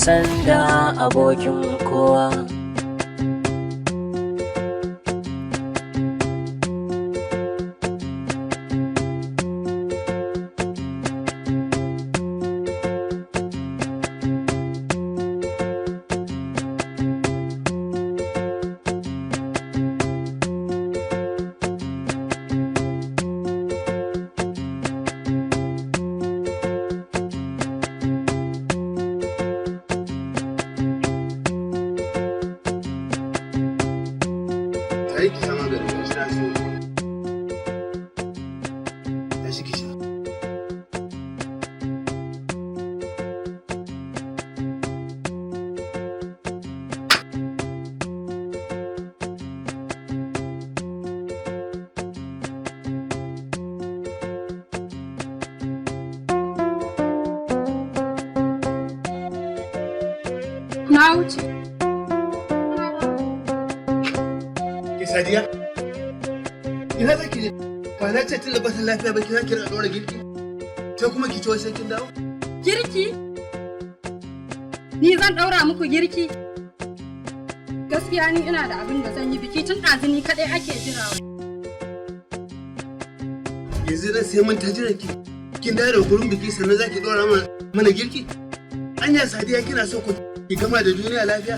Sanda abokin kowa. Tare ki sha maganin ki sha su. Tashi ki sha. Na wuce. Ki Sadiya? Ina za ki je? Ba na ce tun da ba ta lafiya ba ki za ki rika ɗora girki? Sai kuma ki ci wai sai kin dawo? Girki? Ni zan ɗaura muku girki? Gaskiya ni ina da abin da zan yi, biki tun ɗazu ni kaɗai ake jira. Yanzu nan sai mun ta jiran ki. Kin dawo da gurin biki sannan za ki ɗora mana girki? Anya Sadiya, kina so ku ki gama da duniya lafiya?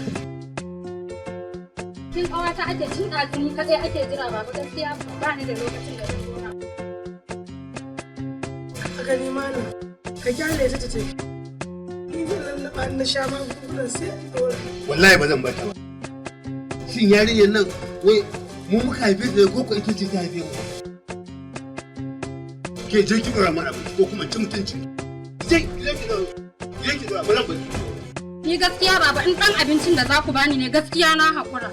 Kin ƙawata ake tun ɗazu ni kaɗai ake jira, baba, gaskiya ba ni da lokacin da zan ɗora. Ka gani malam, ka kyale ta ta tafi. Ni zan lallaba na sha magungunan sai in dora. Wallahi ba zan bata ba. Shin yarinyar nan wai mu muka haife ta ko ko ita ce ta haife mu? Ke je ki ɗora mana abinci ko kuma ci mutunci. Je je ki ɗora. Je ki ɗora, ba zan bari. Ni gaskiya baba, in ɗan abincin da za ku bani ne, gaskiya na haƙura.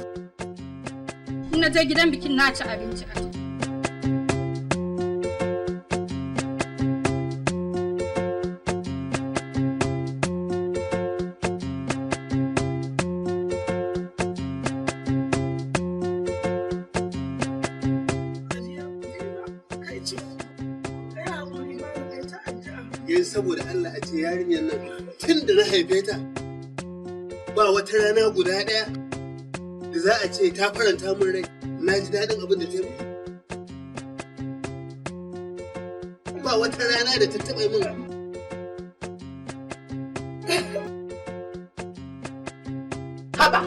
In na je gidan bikin na ci abinci a can. Kai ce, kai haƙuri malam, ai ta addu'a. Yanzu saboda Allah a ce yarinyar nan tun da na haife ta ba wata rana guda ɗaya da za a ce ta faranta min rai na ji daɗin abin da ta yi min. Ba wata rana da ta taɓa yi min. Haba.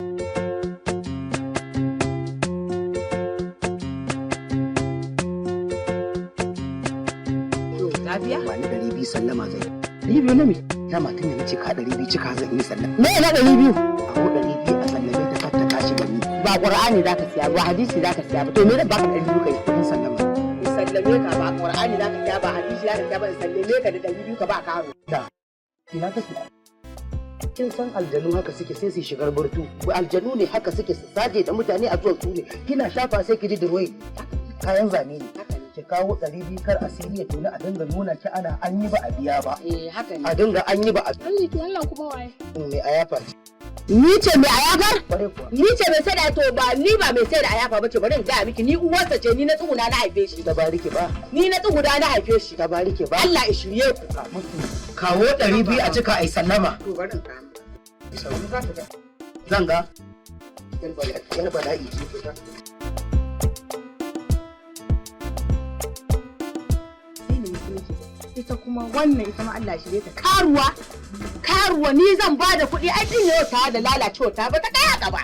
Lafiya? Ba ni 200, sallama zai. 200 na me? Dama tun da nace ka 200 cika zan yi sallama. Me na 200? Aho, 200 a sallame ta kar ta tashi da ni. Ba Qur'ani zaka siya ba, hadisi zaka siya ba. To me zan baka 200 kai? Kuɗin sallama. In sallame ka, ba Qur'ani zaka siya ba, hadisi zaka siya ba, in sallame ka da 200 ka ba karo. Da. Ina take? Kin san aljanu haka suke, sai su shigar burtu. Aljanu ne haka suke, su saje da mutane a zuwan su ne. Kina shafa sai ki ji durwai. Kayan zane ne. Ki kawo 200 kar asiri ya tona a dinga nuna ki ana an yi ba a biya ba. Eh, haka ne. A dinga an yi ba a Arziki, wannan kuma waye? Mai ayafa ce. Ni ce mai ayafar? Kwarai kuwa. Ni ce mai sai da, to ba ni ba mai sai da ayafa bace, bari in gaya miki, ni uwarsa ce, ni na tsuguna na haife shi. Ta bariki ba. Ni na tsuguna na haife shi. Ta bariki ba. Allah ya shirye ku. Kawo 200 a cika a yi sallama. To bari in kawo. Sauri za ta ga. Zan ga. Yar bala'i ce fita. Addinin musulunci, ita kuma wannan, ita ma Allah shirye ta, karuwa karuwa, ni zan ba da kuɗi, ai din yau ta da lalacewa ta ba ta kai haka ba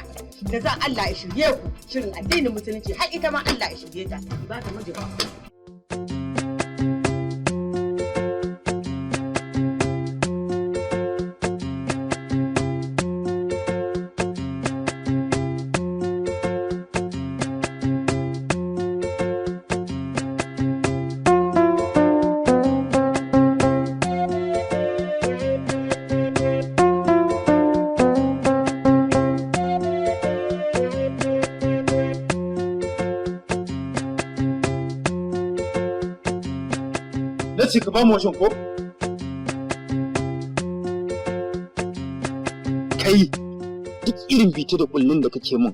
da zan. Allah ya shirye ku shirin addinin musulunci, har ita ma Allah ya shirye ta, ba ta miji ba. Na ce ka ba mu wajen ko? Kai, duk irin bita da kullun da kake mun,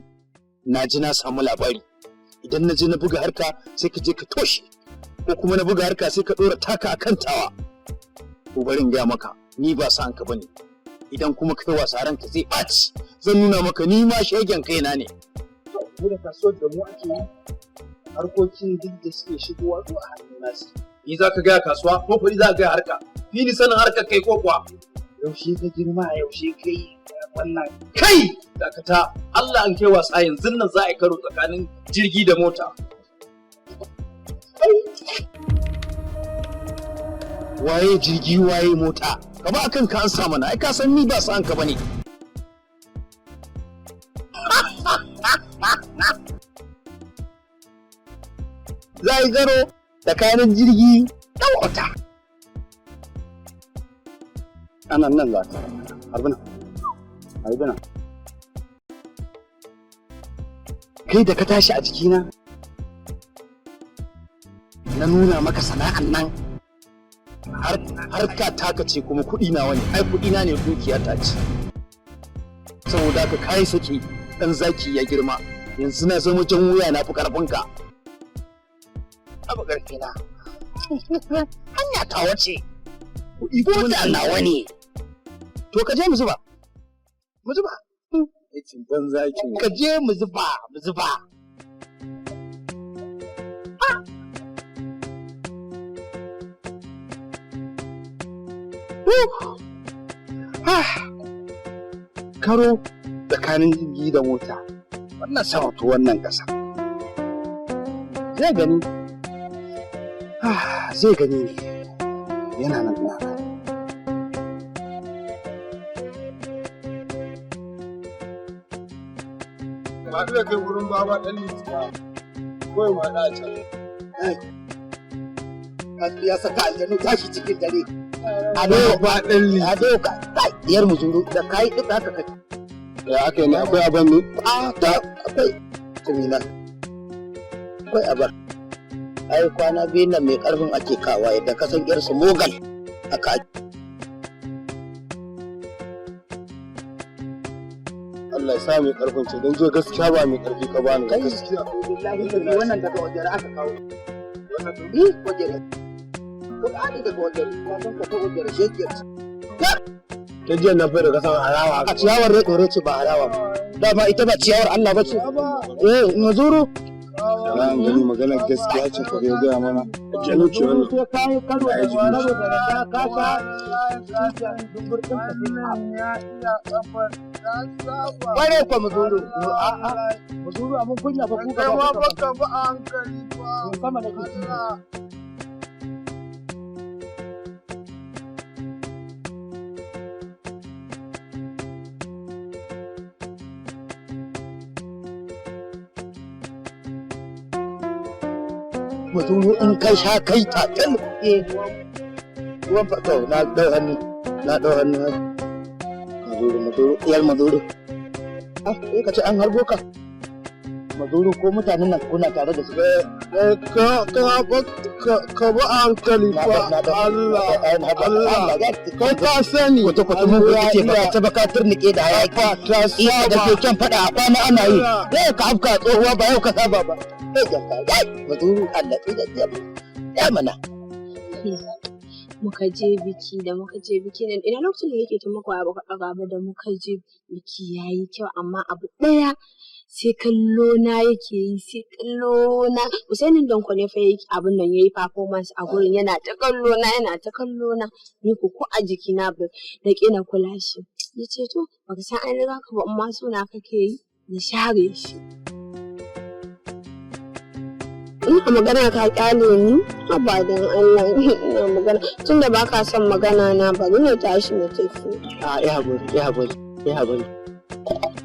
na ji na samu labari. Idan na je na buga harka sai ka je ka toshe, ko kuma na buga harka sai ka dora taka akan tawa. Ko bari in gaya maka, ni ba sa'an ka bane. Idan kuma kai wasa ranka zai ɓaci, zan nuna maka ni ma shegen kaina ne. Mu da kasuwar da mu ake yi, harkokin duk da suke shigowa zuwa hannun nasu. Ni za ka gaya kasuwa ko kuɗi za ka gaya harka? Ni ni sanin harkar kai ko kuwa? Yaushe ka girma, yaushe kai wannan? Kai, dakata! Allah, an kai wasa yanzu nan za a yi karo tsakanin jirgi da mota. Waye jirgi, waye mota? Ka ba kanka an sa mana. Ai ka san ni ba sa'an ka bane. Za a yi karo tsakanin jirgi da mota. Anan nan za ka harbina, harbina. Kai da ka tashi a jikina, na nuna maka sana'an nan. Harka taka ce kuma kuɗi nawa ne. Ai kuɗi na ne, dukiya ta ce. Saboda ka kai saki dan zaki ya girma, yanzu na zama jan wuya, na fi karfin ka. Abu ƙarfi na. Hanya ta wace. Kuɗi kuma Mota nawa ne. To ka je mu zuba. Mu zuba. Aikin banza, aikin. Ka je mu zuba, mu zuba. Ah. Karo tsakanin jirgi da mota, wannan sama to wannan ƙasa. Zai gani. Ah, zai gani ne. Yana nan na. Ba da kai wurin baba ɗan litiya. Kawai ma da can. Ya saka aljanu tashi cikin dare. Ado Ba ɗan litiya. ado ka kai diyar mu zuru da kai duk haka kake. Ya aka yi ne, akwai abin ne? A ta akwai tumina. Akwai abar. Ai kwana biyun nan mai karfin ake kawa yadda ka san su mogal aka ake. Allah ya sa mai karfin ce, don jiya gaskiya ba mai karfi ka bani ba gaskiya. Billahi da wannan daga wajen aka kawo. Eh, wajen. Qur'ani daga wajen. Ka san ka ta wajen shekiyar. Ta jiya na fara kasan harawa. A ciyawar ne tsoro ce ba harawa ba. Dama ita ba ciyawar Allah ba ce. Eh, mazuru. Za mu gani, maganar gaskiya ce ka zai gaya mana. Aljanu ce wannan. Sai ka yi karo da Ai, jini. karo da ka ka sha. Kware kwa mazuru. A'a, mazuru abun kunya ba kuka ba. Baka ba a hankali ba. Sama nake ci. Mazuru in kai sha kai tatil. Eh. Ruwan fa to na dau hannu. Na dau hannu. Mazuru, mazuru, iyal mazuru. Ah, sai ka ce an harbo ka. Mazuru, ko mutanen nan kuna tare da su. Ka ka ka ba a hankali fa. Allah. Allah. Kai ka sani. Kwata kwata mun kuke ce ba ta baka turnike da hayaki. Fa ta Iya da saba. keken fada a kwana ana yi. Yau ka afka tsohuwa ba yau ka saba ba. Kai ka kai mazuru Allah tsira ya mana. Muka je biki, da muka je biki nan ina lokacin da nake taimako a gaba, da muka je biki yayi kyau, amma abu ɗaya sai kallo na yake yi, sai kallo na. Usainin Danko ne fa yake abin nan, yayi performance a gurin, yana ta kallo na, yana ta kallo na. Ni ko ko a jiki na ba na ƙi na kula shi. Yace to baka san an riga ka ba, amma suna kake yi. Na share shi. Ina magana ka kyale ni? Haba dan Allah, ina magana. Tunda ba ka son magana na, bari na tashi na tafi. A, ya haƙuri, ya haƙuri, ya haƙuri.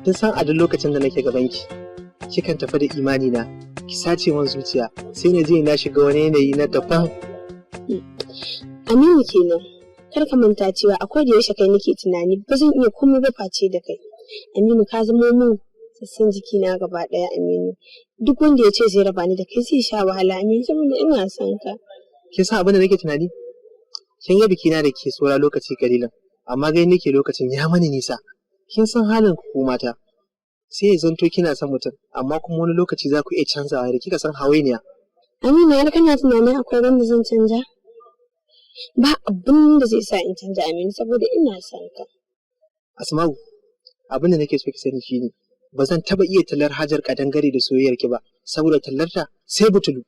Kin san a duk lokacin da nake gaban ki, kikan tafi da imani na, ki sace min zuciya, sai na je na shiga wani yanayi na daban. Aminu kenan. Kar ka manta cewa akwai da yaushe kai nake tunani, ba zan iya komai ba face da kai. Aminu, ka zamo min sassan jikina gaba ɗaya Aminu. Duk wanda ya ce zai raba ni da kai zai sha wahala Aminu, saboda ina son ka. Kin san abin da nake tunani? Kin ga bikina da ke saura lokaci kalilan, amma gani nake lokacin ya mani nisa. Kin san halin ku mata. Sai ya zanto kina son mutum, amma kuma wani lokaci za ku iya canzawa da kika san hawainiya. Aminu, har kana tunanin akwai wanda zan canja? Ba abin da zai sa in canja Aminu, saboda ina son ka. Asma'u, abin da nake so ki sani shine ba zan taba iya tallar hajar kadangare da soyayyar ki ba, saboda tallarta sai butulu.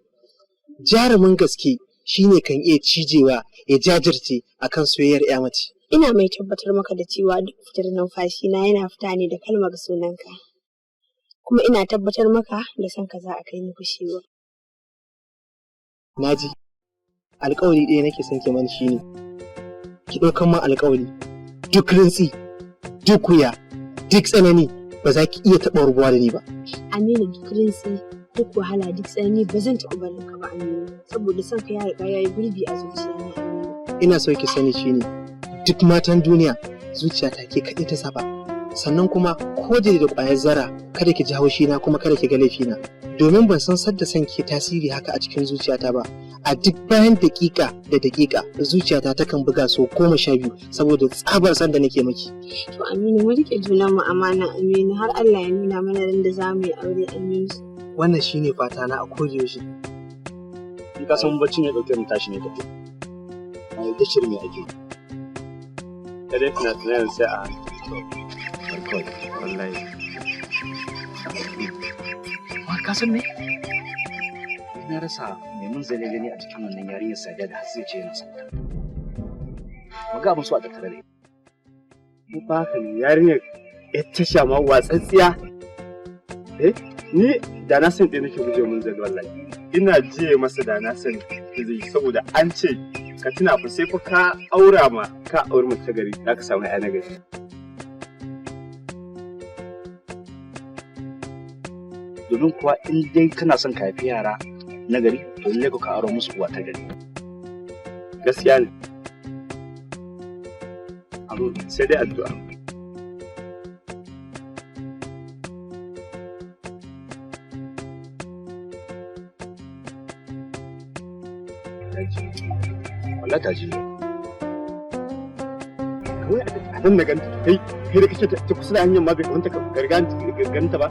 Jarumin gaske shine kan iya cijewa ya jajirce akan soyayyar ya mace. Ina mai tabbatar maka da cewa duk fitar numfashi na yana fita ne da kalmar sunanka. Kuma ina tabbatar maka da son ka za a kai ni kushewa. Naji, alƙawari ɗaya nake son ki mani shine ki ɗaukan min alƙawari duk rintsi, duk wuya, duk tsanani ba za ki iya taɓa rubuwa da ni ba. Aminu, duk rintsi, duk wahala, duk tsanani ba zan taɓa barin ka ba Aminu, saboda son ka ya riga ya yi gurbi a zuciyana Aminu. Ina so ki sani shine duk matan duniya zuciyata ke kaɗai ta saba. Sannan kuma ko da ƙwayar zara kada ki ji haushi na kuma kada ki ga laifina, domin ban san sadda son ke tasiri haka a cikin zuciyata ba. A duk bayan daƙiƙa da daƙiƙa zuciyata takan buga sau 12 saboda tsabar san da nake maki. To Aminu, mu riƙe junan mu amana Aminu, har Allah ya nuna mana ran da za mu yi aure Aminu. Wannan shine fata na a kodayaushe. In ka san baccin ya ɗauke mu tashi ne tafi. Ai da shirme ake. Ka dai fina-finan sai a hankali. Wallahi. Wa ka san me? Na rasa mai mun zane gani a cikin wannan yarinyar Sadiya da har zai ce yana son ta. Mu ga abin so a tattare da ita. Ko fa haka ne yarinyar yar tasha ma watsatsiya. Eh, ni da na san ɗaya nake guje mun zane wallahi. Ina jiye masa da na sani da zai yi saboda an ce ka tuna fa sai fa ka aura ma ka auri mace ta gari za ka samu 'ya na gari. Domin kuwa in dai kana son ka haifi yara na gari, to lallai ka aro musu uwa ta gari. Gaskiya ne. Abu sai dai addu'a. Wallahi ta ji. Kawai a nan na ganta kai kai da kake ta kusa da hanyar ma bai kamata ka riga ganta ba.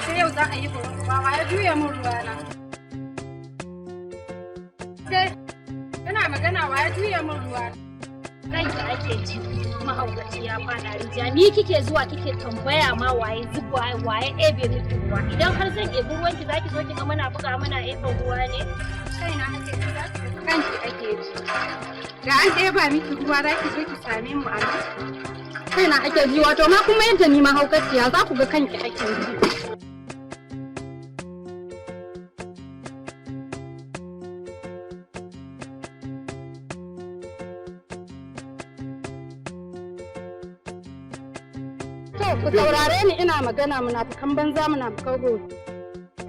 Sai yau za a yi burin uba ya juya min ruwana. Sai ina magana wa ya juya min ruwana. Ranki ake ji mahaukaci ya fada rijiya, ni kike zuwa kike tambaya ma waye zuba waye ebe miki ruwa? Idan har zan ebi ruwanki zaki zo ki ga muna buga muna ebe ruwa ne? Kaina ake ji, kanki ake ji. Da an ɗeba miki ruwa za ki zo ki same mu a nan. Kaina ake ji, wato ma kuma yadda ni mahaukaciya za ku ga kanki ake ji. To ku saurare ni ina magana, munafukan banza, munafukan gobe.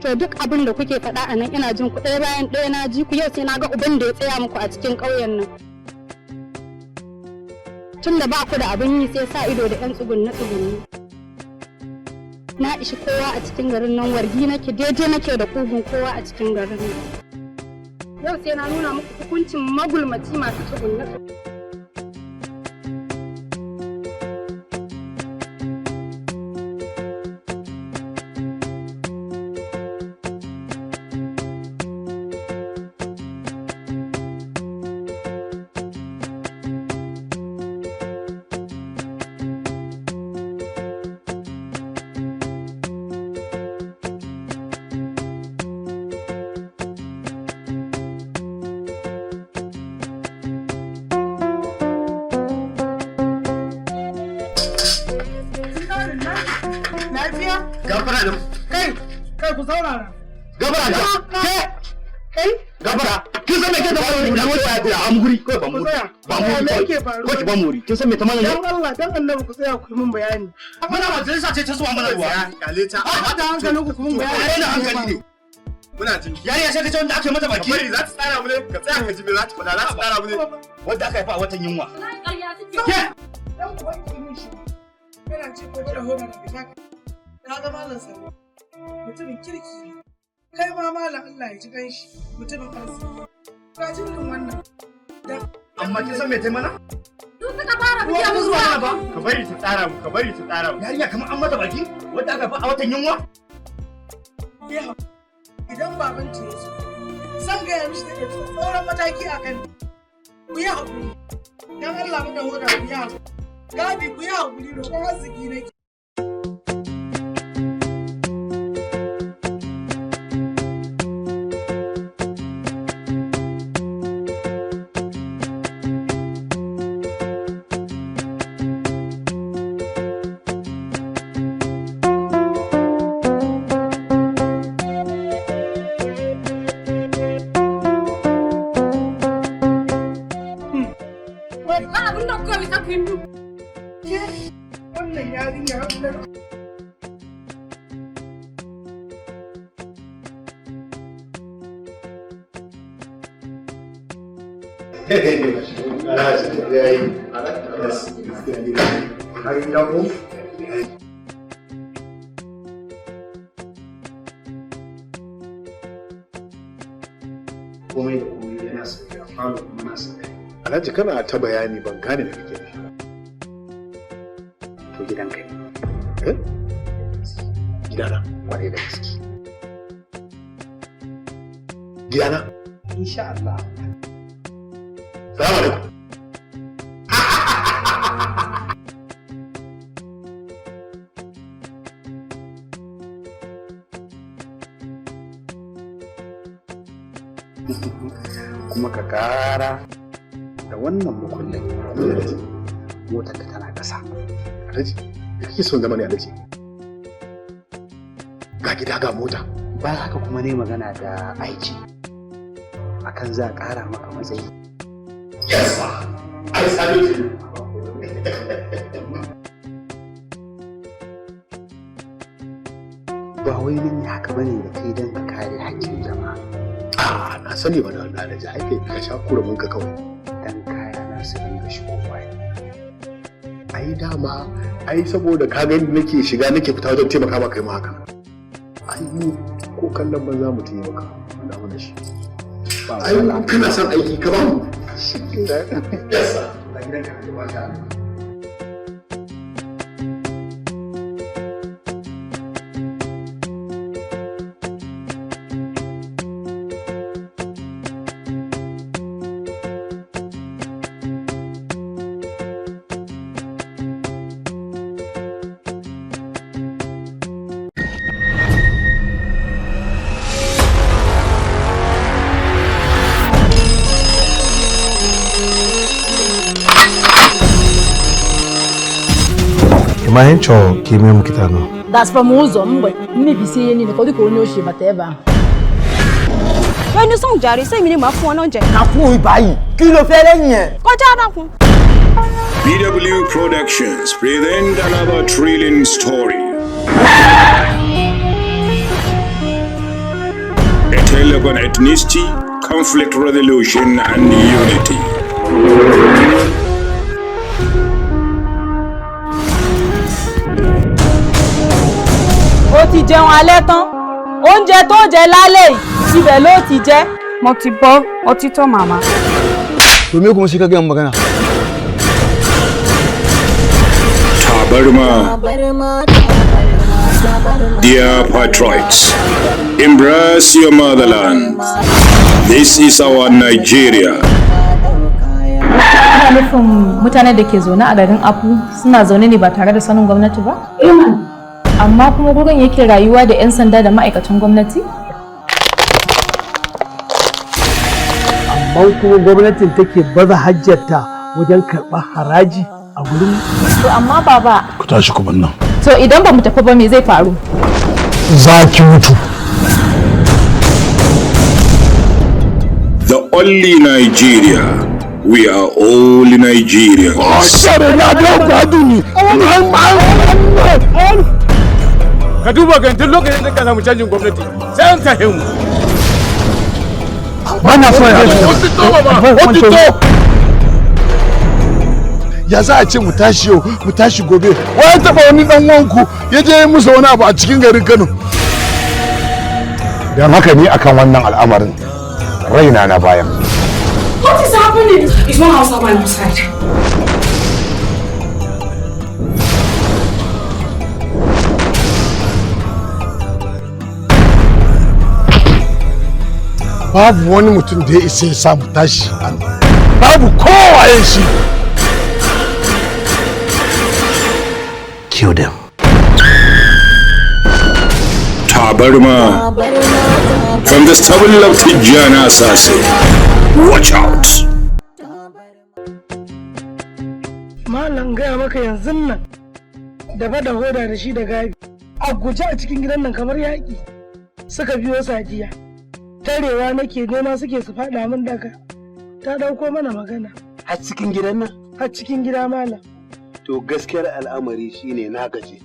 To duk abin da kuke faɗa a nan ina jin ku ɗaya bayan ɗaya, na ji ku. Yau sai na ga uban da ya tsaya muku a cikin ƙauyen nan. Tun da ba ku da abin yi sai sa ido da 'yan tsugunne tsugunne. Na ishi kowa a cikin garin nan, wargi nake, daidai nake da kugun kowa a cikin garin nan. Yau sai na nuna muku hukuncin magulmaci masu tsugunne tsugunne. Lafiya? Gafara da Kai, kai ku saurara. Gafara da ke Kai? Gafara. Kin san me ke ta faru? Na wata ya am guri ko ba mu Ku tsaya. ba mu Me ko yake faruwa? ki ba mu wuri. Kin san me ta mana ne? Dan Allah, dan Annabi ku tsaya ku yi min bayani. Muna majalisa ce ta zuwa mana ruwa. Kyale ta. A da hankalin ku ku min bayani. Ai na hankali ne. Muna jin. Yarinya sai ka ce wanda aka yi mata baki. Bari za ta tsara mu ne, ka tsaya ka ji me za ta faɗa, za ta tsara mu ne. Wanda aka haifa a watan yunwa. Ke! Dan uwan ki min shi. Kana ce ko da hoba da fita. Ka ga malam Sabo. Mutumin kirki ne. Kai ma malam Allah ya ji ganshi mutumin arziki. Ga jirgin wannan. Dan Amma kin san me tai mana? Su suka fara Ruwa buge ta mu zuwa mana ruwa. ba. Ka bari ta tsara mu, ka bari ta tsara mu. Yarinya kamar an mata baki, wanda aka fa a watan yunwa. Ke haƙuri. Idan baban ta ya zo, zan gaya mishi da ɗauki tsoron mataki a kan ku yi haƙuri. Dan Allah mu da hoda ku yi haƙuri. Gabi ku yi haƙuri roƙon arziki nake. Ba abin da kuka bisa ku yi mu. Ke wannan yarinya wannan Komai da komai yana sauya, falo kuma na sauya. Alhaji, kana ta bayani, ban gane me kake nufi ba. To, gidan kai. Eh? Gidana. Kwarai da gaske. Gidana. Insha Allah. Salamu alaikum. Kuma ka kara da wannan mukullin. Motar ka tana ƙasa. Alhaji, me kake son zama ne, Alhaji? Ga gida ga mota. Bayan haka kuma ne magana da aiki akan za a ƙara maka matsayi. Yes! I salute you. Ba wai mun yi haka bane da kai don ka kare haƙƙin jama'a. Ah, na sani ba na Alhaji, ai kai ka sha kurumin ka kawai. Dan kaya na su dinga shigowa. Ai dama, ai saboda ka gani nake shiga nake fita wajen taimaka maka kai ma haka. Ai mu ko kallon banza mutum ya maka, muna mana shi. Ai kana son aiki ka ba mu. Yes sir. Ga gidanka na gaba ta. Ịma ihe m chọrọ ka ime m kịta nọ? That's from ụzọ mgbe mmebisi ihe niile ka ọ dị ka onye ochie bata ebe ahụ. Ẹnu sọ̀hún jàre, sẹ́mi ni màá fún ọ náà jẹ. Ká kú ìbáyìí, kí ló fẹ́ lẹ́yìn ẹ̀? Kọjá dákun. BW Productions present another thrilling story. A tale of an ethnicity, conflict resolution, and unity. Ó ti jẹun alẹ́ tán, oúnjẹ tó jẹ lálẹ́ yìí ibẹ̀ ló ti jẹ. Mo ti bọ́ ọtí tán, màmá. To, me kuma sai ka gaya min magana? Tabarma. Dear patriots, embrace your motherland. This is our Nigeria. Ana nufin mutanen da ke zaune a garin Afu suna zaune ne ba tare da sanin gwamnati ba? Amma kuma gurin yake rayuwa da 'yan sanda da ma'aikatan gwamnati? Amma kuma gwamnatin take baza hajjarta wajen karɓar haraji a gurin. To amma baba, Ku tashi ku bar nan. To idan ba mu tafi ba, me zai faru? Za ki mutu. The only Nigeria. We are all Nigerians. Ka duba ga duk lokacin da ka samu canjin gwamnati sai an tahe mu. Ba na so ya. Ya za a ce mu tashi yau mu tashi gobe? Wa ya taba wani dan wanku ya je yi musu wani abu a cikin garin Kano? Don haka ni akan wannan al'amarin raina na bayan. What is happening? It's one house man outside. Babu wani mutum da ya isa ya samu tashi, babu kowaye shi. Kill them. Tabarma from the stable of Tijjana Sase. Watch out! Malam, gaya maka yanzu nan da ba da hoda da shi da Gabi a guje a cikin gidan nan kamar yaƙi suka biyo Sadiya. Tarewa nake nema suke su faɗa min daga ta ɗauko mana magana. A cikin gidan nan? A cikin gida, malam. To, gaskiyar al'amari shine na gaji.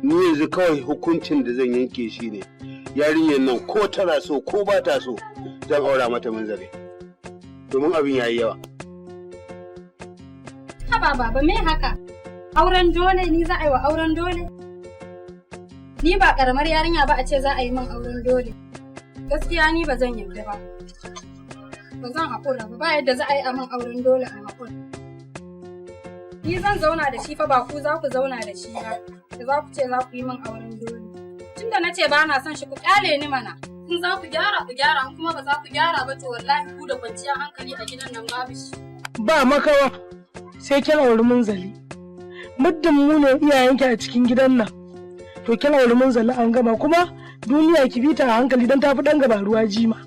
Ni yanzu kawai hukuncin da zan yanke shine yarinyar nan, ko tana so ko ba ta so, zan aura mata Munzali. Domin abin yayi yawa. Haba baba, me haka? Auren dole? Ni za a yi wa auren dole? Ni ba karamar yarinya ba a ce za a yi min auren dole. Gaskiya ni ba zan yarda ba. Ba zan haƙura ba, ba yadda za a yi a min auren dole a haƙura. Ni zan zauna da shi fa, ba ku za ku zauna da shi ba. Da za ku ce za ku yi min auren dole. Tunda na ce ba na son shi, ku kyale ni mana. In za ku gyara, ku gyara, in kuma ba za ku gyara ba, to wallahi ku da kwanciyar hankali a gidan nan babu shi. Ba makawa sai kin auri Munzali. Muddin mu ne iyayenki a cikin gidan nan, to kin auri Munzali, an gama. Kuma duniya ki bi ta a hankali don tafi ɗan gaba ruwa jima.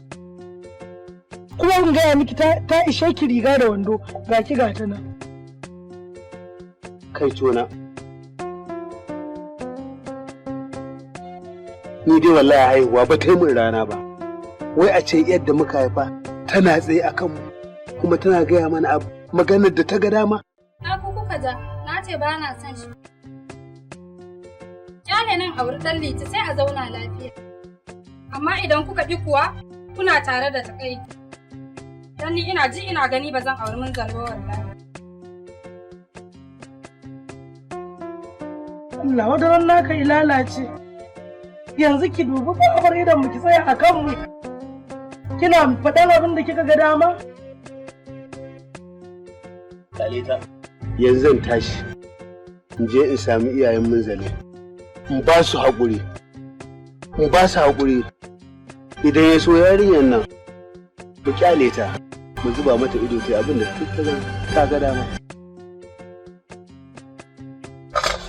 Kuma in gaya miki, ta ishe ki riga da wando, ga ki ga ta nan. Kai tona. Ni dai wallahi haihuwa ba ta yi min rana ba. Wai a ce yadda muka haifa tana tsaye a kanmu kuma tana gaya mana abu maganar da ta ga dama. Na ku kuka ja, na ce ba na son shi. Kyale nan, auri ɗan Liti, sai a zauna lafiya. Amma idan kuka ƙi kuwa, kuna tare da takai. Dan ni ina ji ina gani ba zan auri Munzali ba wallahi. Allah wata ran naka i lalace. Yanzu ki dubi babar idan mu, ki tsaya a kanmu. Kina faɗan abin da kika ga dama. Kaleta. Yanzu zan tashi in je in sami iyayen Munzali. In ba su haƙuri. In ba su haƙuri. Idan ya so yarinyar nan, mu kyale ta, mu zuba mata ido ta abin da ta ga dama.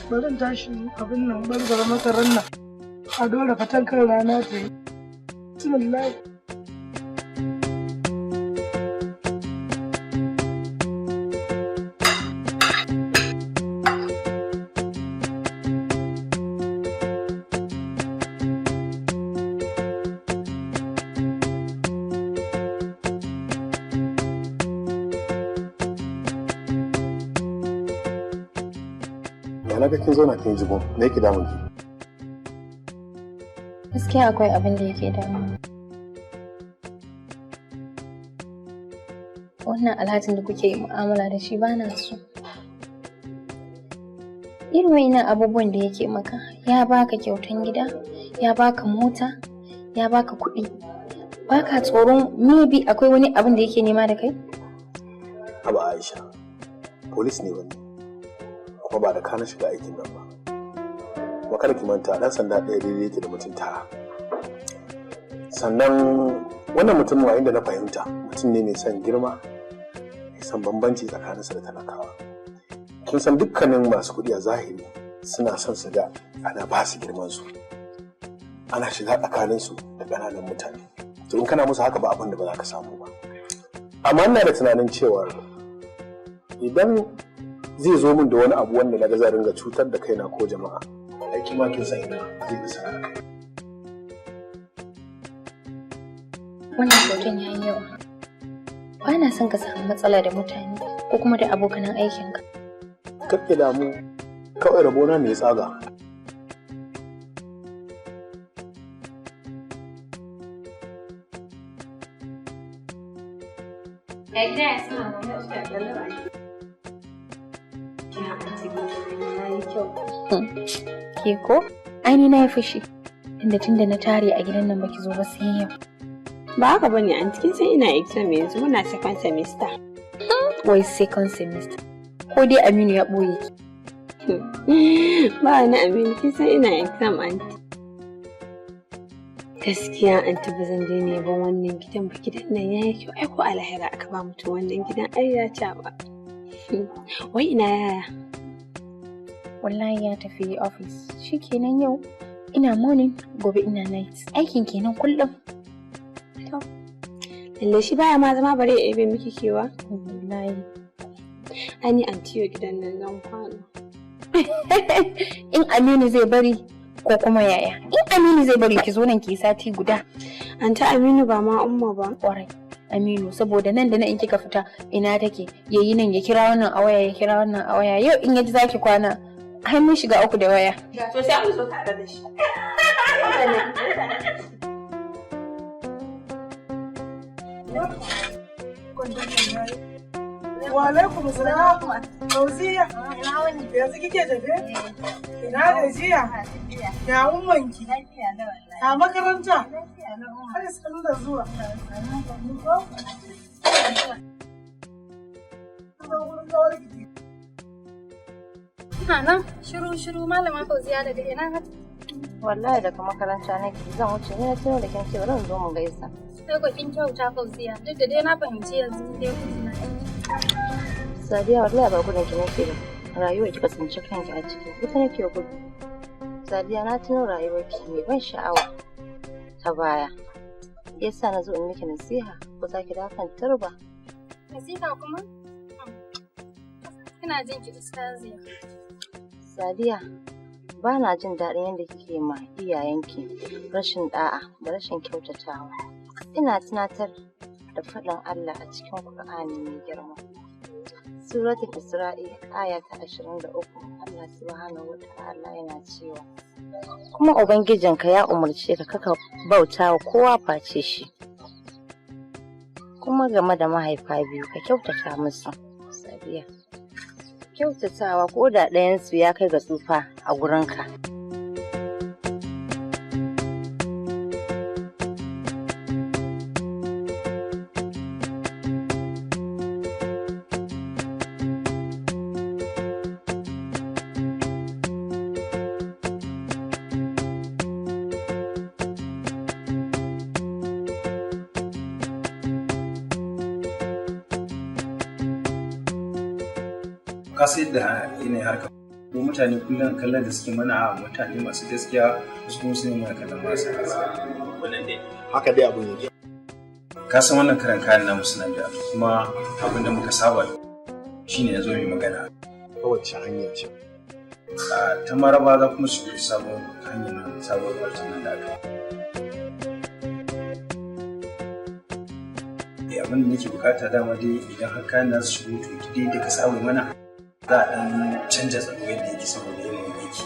Bari in tashi abin nan barbara masarar nan. A dora fatan kan rana ta yi. Bismillah. Ya na ga kin zauna kin jigo, me yake damun ki? Gaskiya akwai abin da yake damu. Wannan alhajin da kuke yi mu'amala da shi, bana so. Irin wa'innan abubuwan da yake maka, ya baka kyautan gida, ya baka mota, ya baka kuɗi. Baka tsoron maybe akwai wani abin da yake nema da kai? Haba Aisha, police ne wani, kuma ba da ka na shiga aikin nan ba. Kuma kada ki manta, ɗan sanda ɗaya daidai yake da mutum 9. Sannan wannan mutumin, a inda na fahimta, mutum ne mai son girma, mai son bambanci tsakaninsa da talakawa. Kin san dukkanin masu kuɗi a zahiri suna son su ga ana ba su girman su, ana shiga tsakaninsu da ƙananan mutane. To, in kana musu haka, ba abin da ba za ka samu ba. Amma ina da tunanin cewa idan zai zo min da wani abu wanda na ga zan ringa cutar da kaina ko jama'a, aiki ma kin san ina zai nasara a kai. Wannan kyautan ya yi yawa. Ba na son ka samu matsala da mutane ko kuma da abokanan aikinka. Kar ki damu, kawai rabona ne ya tsaga. Ya gida, ya sama? Ya yi kyau. Ke ko? Ai ni na yi fushi. Tunda na tare a gidan nan baki zo ba sai yau. Ba haka bane anti, kin san ina exam yanzu, muna second semester. Wai second semester. Ko dai Aminu ya ɓoye ki? Ba ni Aminu, kin san ina exam anti. Gaskiya anti, ba zan daina yabon wannan gidan ba, gidan nan yayi kyau. Ai ko a lahira aka ba mutum wannan gidan ai ya caɓa. Wai ina yaya? Wallahi ya tafi office. Shikenan, yau ina morning, gobe ina night. Aikin kenan kullum. To. Lalle shi baya ma zama bare ya ebe miki kewa? Wallahi. Ai ni anti, yau gidan nan zan kwana. In Aminu zai bari ko kuma yaya? In Aminu zai bari, ki zo nan ki sati guda. Anti, Aminu ba ma Umma ba. Kwarai. Aminu, saboda nan da nan in kika fita, ina take, yayi nan ya kira wannan a waya, ya kira wannan a waya. Yau in yaji zaki kwana, ai mun shiga uku da waya. To sai an zo tare da shi. Wa alaikum salam. Fauziya. Yanzu kike tafe? Ina gajiya? Ya ummanki? Ya makaranta? Har sannu da zuwa. Ina nan shiru shiru, Malama Fauziya, daga ina haka? Wallahi daga makaranta nake, zan wuce ne na tuno da kin ce bari in zo mu gaisa. Sai ko kin kyauta Fauziya, duk da dai na fahimci yanzu dai ku na aiki. Sadiya, wallahi ba gudun ki nake ba. Rayuwar kika tsinci kanki a ciki ita nake gudu. Sadiya, na tuno rayuwar ki mai ban sha'awa ta baya. Yasa na zo in miki nasiha ko za ki dawo kan turba. Nasiha kuma? Ina jin ki, Ustaziya. Sadiya, ba na jin daɗin yadda kike ma iyayenki rashin ɗa'a da rashin kyautatawa. Ina tunatar da faɗin Allah a cikin Kur'ani mai girma. Suratul Isra'i, aya ta 23, Allah subhanahu wa ta'ala yana cewa: Kuma Ubangijinka ya umarce ka kaka bauta wa kowa face shi. Kuma game da mahaifa biyu, ka kyautata musu. Sadiya, kyautatawa ko da ɗayansu ya kai ga tsufa a gurinka. Ka sayar da yanayin harka ko mutane kullum kallon da suke mana a mutane masu gaskiya, wasu kuma su ne mana kallon marasa gaskiya. Wannan dai haka dai abin yake. Ka san wannan karan kayan namu suna da kuma abin da muka saba shine yanzu mai magana. Ta wacce hanya ce? A ta Maraba za kuma su sabon hanyar nan, sabon kwartin nan da aka yi. Abin da nake bukata dama dai, idan har kayan za su shigo, to dai da ka saba mana za a ɗan canja tsaro yadda yake saboda yanayin aiki.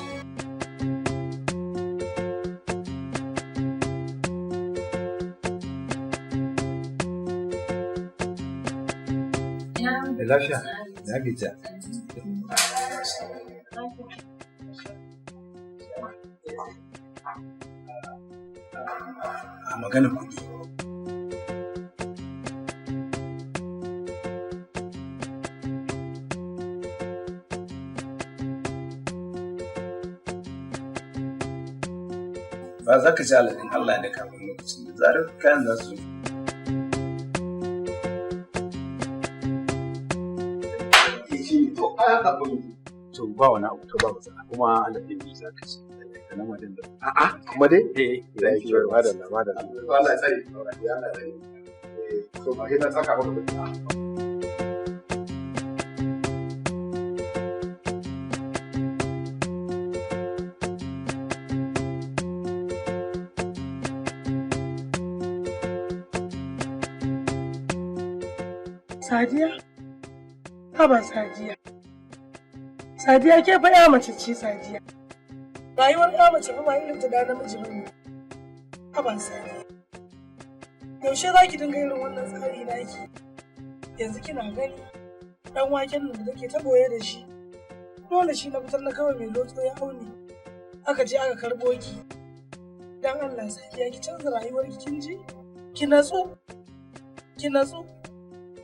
Da lafiya, na gajiya. A magana kuɗi. Ba za ka ji aladun Allah da kafin lokacin da zarar kayan za su zo. To ai haka abin yake. To ba wani abu, to ba matsala, kuma Allah ɗin bi za ka ci. Da lamarin da. A'a, kuma dai? Eh. Thank you, madalla, madalla. Allah ya tsare. Allah ya tsare. Eh, to ba sai na saka maka kuɗi. Sadiya? Haba Sadiya. Sadiya, ke fa ya mace ce, Sadiya. Rayuwar ya mace fa ba irin ta da namiji bane. Haba Sadiya. Yaushe za ki dinga irin wannan tsari naki? Yanzu kina gani dan waken nan da take ta boye da shi. Dole shi na fitar na kawai mai lotso ya aune. Aka je aka karbo ki. Dan Allah Sadiya, ki canza rayuwar ki, kin ji? Ki natsu. Ki natsu.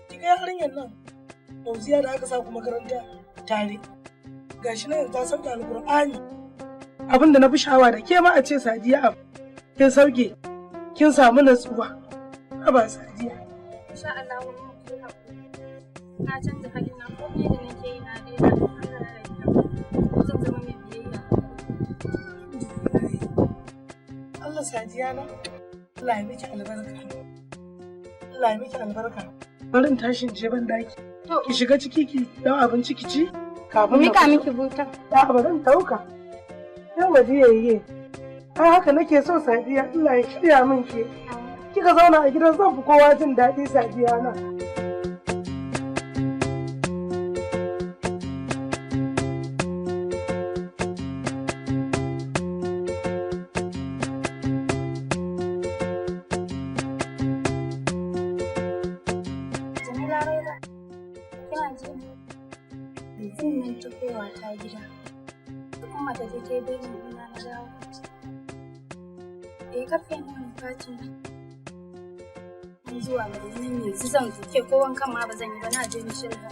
Ki ga yarinyar nan. Fauziya da aka sa ku makaranta tare. Gashi nan ta sauke Alƙur'ani. Abin da na fi sha'awa da ke ma a ce Sadiya abu. Kin sauke. Kin samu natsuwa. Haba Sadiya. Insha Allah mun ki haƙuri. Na canza halin na komai da nake yi na daina. Allah ya yarda. Zan zama mai biyayya. Allah Sadiya na. Allah ya miki albarka. Allah ya miki albarka. Bari in tashi in je ban daki. Ki shiga ciki ki dau abinci ki ci kafin na Mika fito. miki buta. A'a ba zan dauka. Yan waje yayye. Ai haka nake so Sadiya Allah ya shirya min ke. Kika zauna a gidan zan fi kowa jin daɗi Sadiya na. Jamila Rauda, kina ji? Yanzu nan tafowa ta gida. Kuma ta je ta yi belin ɗina na dawo. Eh karfe nawa ne fatin? An zuwa gari nan yanzu zan zo ke ko wankan ma ba zan yi ba na je ni shirya.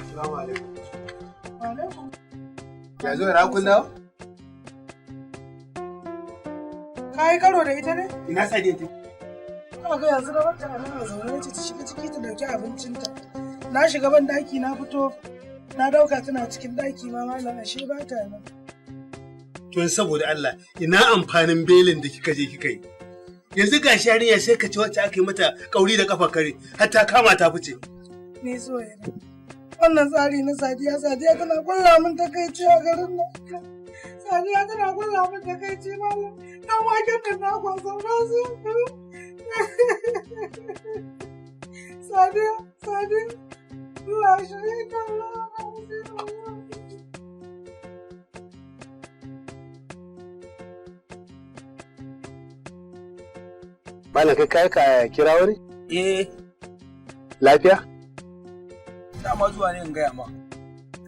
Assalamu alaikum. Ya zo ra kun dawo? Ka yi karo da ita ne? Ina Sadiya take? Ka ga yanzu na barta a nan a zaune nace ta shiga ciki ta dauki abincinta. Na shiga ban daki na fito na dauka tana cikin daki ma malam ashe ba ta nan. Tun saboda Allah ina amfanin belin da kika je kika yi. Yanzu ga yarinya sai ka ci wacce aka yi mata kauri da kafa kare har ta kama ta fice. Ni so yana. Wannan tsari na Sadiya, Sadiya tana kulla min takaici a garin nan. Sadiya tana kulla min takaici malam. Dan waken da na kwasa na su. Sadiya, Sadiya. Allah ya shirye ka Allah ya shirye ka. Malam kai kai ka kira wani? Eh. Lafiya? Dama zuwa ne in gaya ma.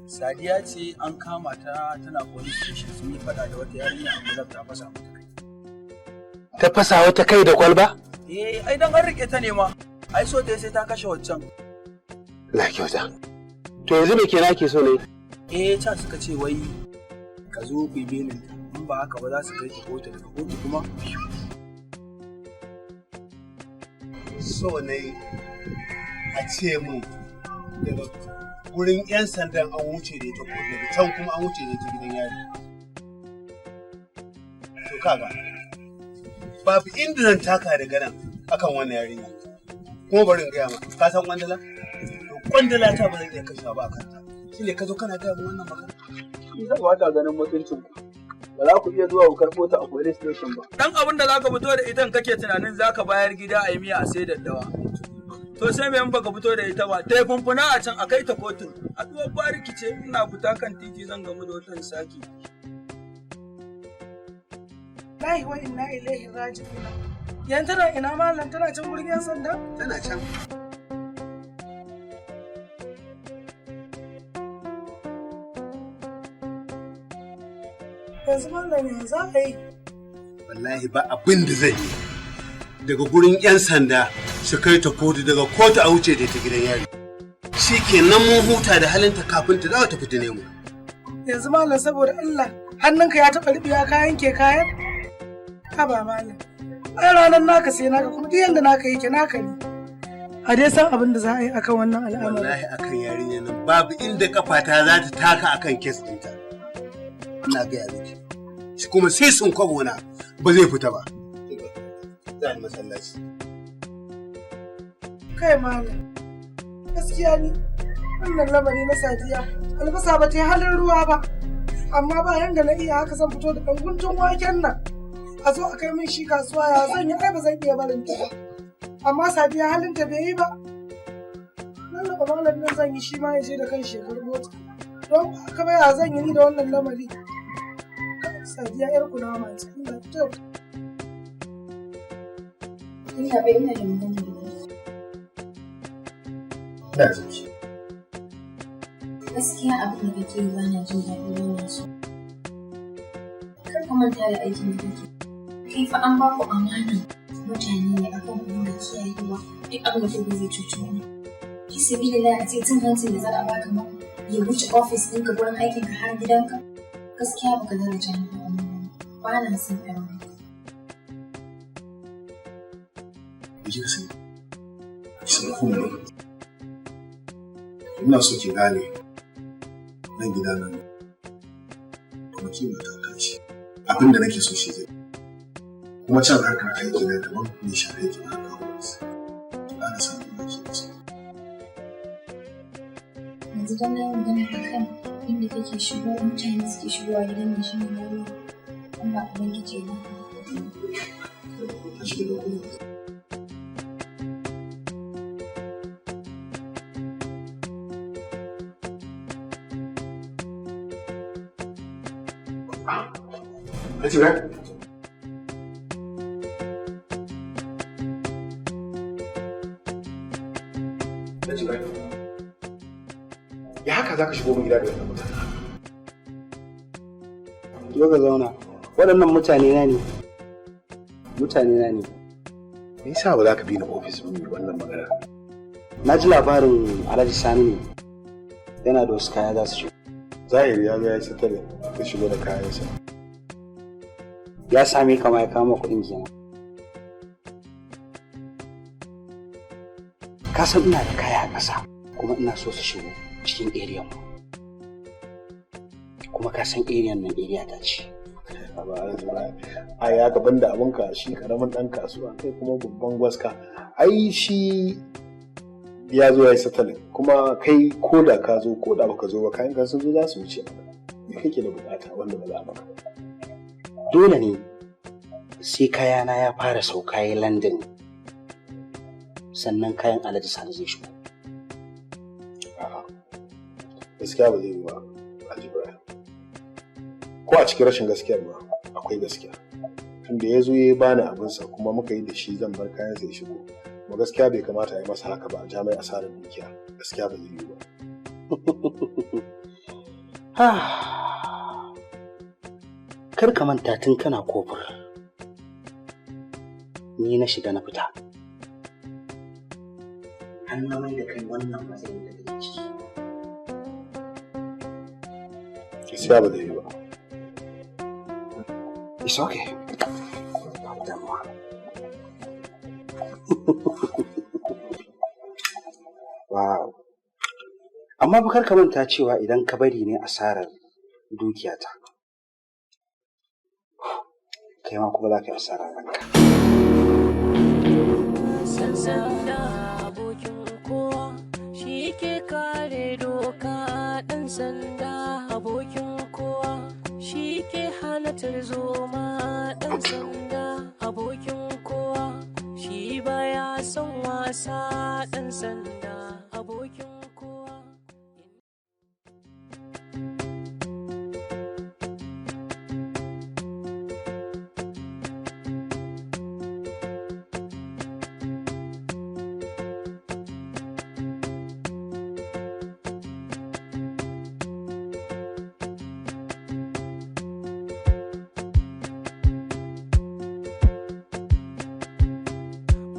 Sadiya ce an kama ta tana police station sun yi fada da wata yarinya a club ta fasa mata kai. Ta fasa wata kai da kwalba? Eh, ai dan an rike ta ne ma. Ai so ta sai ta kashe waccan. Na kyauta. To yanzu me kenan ake so ne? Eh, ca suka ce wai ka zo ku yi belin ta. In ba haka ba za su kai ta kotu daga kotu kuma. So ne a ce mun daga gurin 'yan sandan an wuce da ita kotu daga can kuma an wuce da ita gidan yari. To kaga babu inda zan taka daga nan akan wannan yarinya. Kuma bari in gaya ma ka san kwandala? To kwandala ta ba zan iya kashewa ba a kanta. Shine ka zo kana gaya min wannan magana? Ni za ba ta ganin mutuncin ku. Ba za ku iya zuwa ku karɓo ta a police station ba. Dan abin da zaka fito da ita kake tunanin zaka bayar gida a yi miya a sai daddawa. To sai me in baka fito da ita ba, ta yi funfuna a can a kai ta kotun. A duwar bariki ce ina fita kan titi zan gamu da wata saki. Lahi wa inna ilaihi raji'un. Yanzu tana ina malam tana can gurin yan sanda? Tana can. Yanzu malam ya za a yi? Wallahi ba abin da zai yi. Daga gurin 'yan sanda su kai ta kotu daga kotu a wuce da ta gidan yari. Shi kenan mun huta da halinta kafin ta dawo ta fitine mu. Yanzu malam saboda Allah hannunka ya taɓa rubewa ka yanke kayan? Haba malam. Ai ranar naka sai naka kuma duk yanda naka yake naka ne. A dai san abin da za a yi akan wannan al'amari. Wallahi akan yarinya nan babu inda kafata za ta taka akan kes ɗinta. Ina gaya miki. Shi kuma sai sun kwabo na ba zai fita ba. Za ni masallaci. Kai malam. Gaskiya ni Wannan lamari na Sadiya, albasa ba ta yi halin ruwa ba. Amma ba yanda na iya haka zan fito da ɗan guntun waken nan. A zo a kai min shi kasuwa ya zan yi ai ba zan iya barin ta ba. Amma Sadiya halinta bai yi ba. Lallaba malam nan zan yi shi ma ya je da kan shekaru mota. Don haka ba ya zan yi ni da wannan lamari. Sadiya yar kunama ce. Ina to. Ina bai ina da magana da ni. Ina jin ki. Gaskiya abin da kake yi ba na jin daɗi wannan so. Kar ka manta da aikin da kake. Kai fa an ba ku amana mutane ne akan ku dinga kiyayewa duk abin da kuka zai cuci wani. Fi sabilillah a ce cin hancin da za a baka ma ya wuce ofis ɗinka gurin aikinka har gidanka. Gaskiya baka daraja ni ba wannan. Ba na son irin haka. Me kika sani? Ki san komai. Ina so ki gane nan gida nan kuma ki mata ta ce abin da nake so shi zai kuma can harkar aiki na daban ne shafe ki ba kawo wasu ki ƙara samun baki da su. Yanzu don na yi magana a kan inda kake shigo mutane suke shigowa gidan nan shi ne na ruwa. Allah Ubangiji ya baka haƙuri. Tashi daga wurin. Alhaji Ibrahim. Alhaji Ibrahim. Ya haka za ka shigo min gida da wannan mutane? Zo ka zauna. Waɗannan mutane na ne. Mutane na ne. Me yasa ba za ka bi ni ofis mu yi wannan magana? Na ji labarin Alhaji Sani ne. Yana da wasu kaya za su shigo. Zahiri ya zo ya yi satare ya shigo da kayansa. Ya same ka ma ya kama kuɗin kenan. Ka san ina da kaya a ƙasa kuma ina so su shigo cikin area mu. Kuma ka san area nan area ta ce. Ba Alhaji Ibrahim. Ai ya gaban da abinka shi karamin ɗan kasuwa kai kuma babban gwaska. Ai shi ya zo ya yi satalin kuma kai ko da ka zo ko da baka zo ba kayan ka sun zo za su wuce maka. Me kake da bukata wanda ba za a maka ba? Dole ne sai kayana ya fara sauka ya London sannan kayan Alhaji Sani zai shigo. A'a, gaskiya ba zai yi ba, Alhaji Ibrahim. Ko a cikin rashin gaskiyar ma akwai gaskiya. Tunda ya zo ya bani abinsa kuma muka yi da shi zan bar kayansa ya shigo. Kuma gaskiya bai kamata a yi masa haka ba a ja mai asarar dukiya. Gaskiya ba zai yi ba. Kar ka manta tun kana kofur. Ni na shiga na fita. Har na mai da kai wannan matsayin da kake ciki. Gaskiya ba zai yi ba. It's okay. Babu damuwa. Wow. Amma fa kar ka manta cewa idan ka bari ne asarar dukiyata. Kai ma kuma za ka yi asarar ranka. Sanda abokin kowa shi ke kare doka ɗan sanda abokin kowa shi ke hana tarzoma ɗan sanda abokin kowa shi baya son wasa ɗan sanda abokin kowa.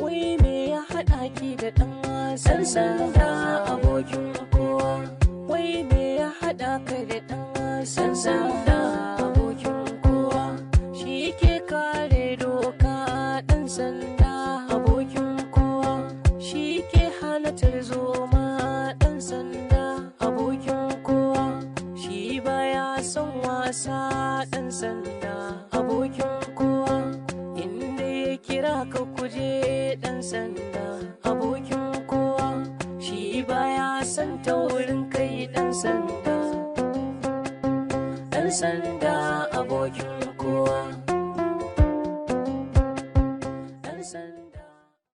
Wai me ya haɗa ki da ɗan wasan sanda abokin kowa? Wai me ya haɗa ka da ɗan wasan sanda abokin kowa? Shi ke kare doka ɗan sanda abokin kowa. Shi ke hana tarzoma ɗan sanda abokin kowa. Shi baya son wasa ɗan sanda abokin kowa. Inda ya kira ka kuje ɗan sanda.